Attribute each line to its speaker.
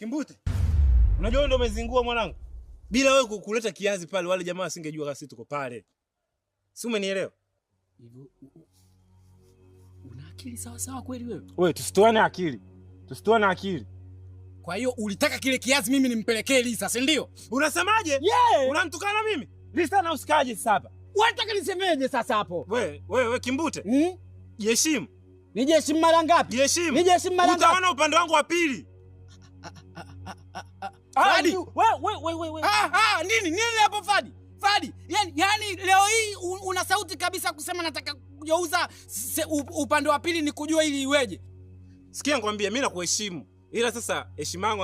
Speaker 1: Kimbute. Unajua wewe ndio umezingua mwanangu. Bila wewe kuleta kiazi pale wale jamaa wasingejua kama sisi tuko pale. Si umenielewa?
Speaker 2: Hivyo una akili sawa sawa kweli wewe?
Speaker 1: Wewe tusitoane akili. Tusitoane akili.
Speaker 2: Kwa hiyo ulitaka kile kiazi mimi nimpelekee Lisa, si ndio?
Speaker 1: Unasemaje?
Speaker 2: Yeah.
Speaker 1: Unamtukana mimi? Lisa na usikaje sasa hapa?
Speaker 2: Unataka nisemeje sasa hapo?
Speaker 1: Wewe, wewe Kimbute.
Speaker 2: Hmm?
Speaker 1: Jiheshimu.
Speaker 2: Nijiheshimu mara ngapi?
Speaker 1: Jiheshimu.
Speaker 2: Nijiheshimu mara ngapi?
Speaker 1: Utaona upande wangu wa pili.
Speaker 2: Fadi.
Speaker 1: Wewe.
Speaker 2: Ah, ah, nini nini hapo Fadi? Fadi, yani leo hii una sauti kabisa kusema nataka kugeuza upande wa pili nikujue ili iweje?
Speaker 1: Sikia nikwambie, mimi nakuheshimu. Ila sasa heshima yangu